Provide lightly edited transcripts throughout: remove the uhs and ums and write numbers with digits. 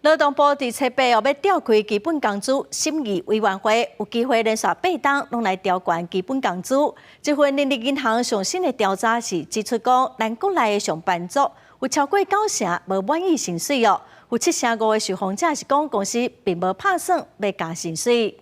勞動部佇七八欲召開基本工資審議委員會，有機會連續八冬攏來調懸基本工資。這份人力銀行上新的調查是指出講，咱國內的上班族有超過九成無滿意薪水哦，有七成五的受訪者是講公司並無拍算欲加薪水。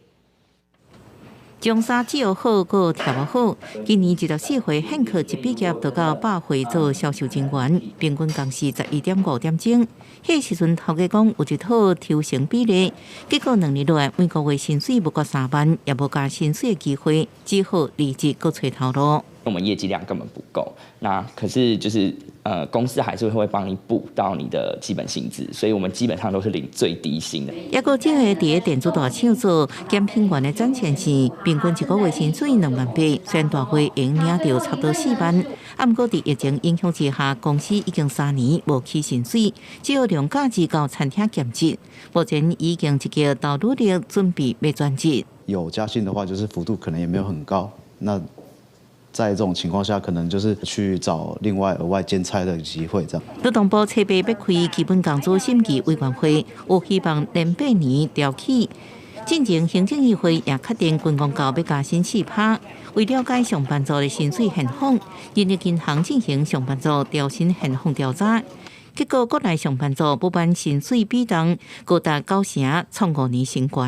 中衫只要好，閣跳好。今年24歲現課一畢業就到百貨做銷售人員，平均工時11.5點鐘。彼時陣頭家講有一套抽成比例，結果兩年落來每個月薪水無過3萬，也無加薪水的機會，只好離職閣揣頭路。我們業績量根本不夠，那可是就是公司還是會幫你補到你的基本薪資，所以我們基本上都是領最低薪的。抑閣這個佇咧電子大廠做檢品員的展現是，平均一個月薪水2萬8，雖然大月會領著差不多4萬，啊，毋過佇疫情影響之下，公司已經3年無起薪水，只好用假日到餐廳兼職。目前已經積極投履歷，準備欲轉職。有加薪的話，就是幅度可能也沒有很高。那在這種情況下，可能就是去找另外額外兼差的機會，這樣。勞動部七八欲開基本工資審議委員會，有希望連八年調起。進前行政議會也確定軍公教欲加薪4趴。為了解上班族的薪水現況，人力銀行進行上班族調薪現況調查，結果國內上班族不滿薪水比重高達九成，創5年新高。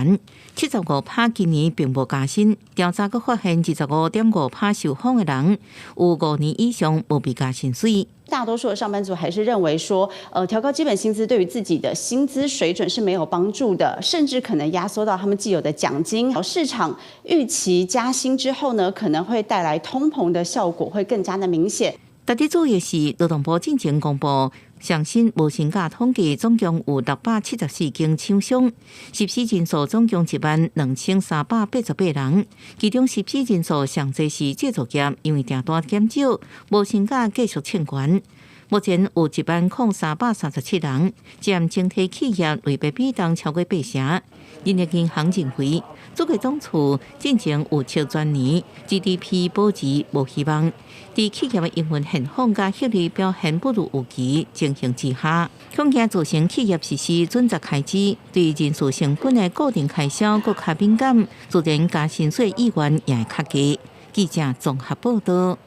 75趴今年並無加薪。調查閣發現，25.5趴受訪的人有5年以上無被加薪水。大多數的上班族還是認為說，調高基本薪資對於自己的薪資水準是沒有幫助的，甚至可能壓縮到他們既有的獎金。市場預期加薪之後呢，可能會帶來通膨的效果，會更加的明顯。值得注意的是，勞動部進前公布上新無薪假統計，總共有674間廠商，實施人數總共1萬2388人。其中實施人數上濟是製造業，因為訂單減少，無薪假繼續衝懸。目前有1萬零337人，佔整體企業類別比重超過八成。人力銀行認為，主計總處進前預測全年 GDP 保持無希望，佇企業的營運現況佮獲利表現不如預期情形之下，恐驚造成企業實施準則開支，對人事成本的固定開銷閣較敏感，自然加薪水意願也會較低。記者綜合報導。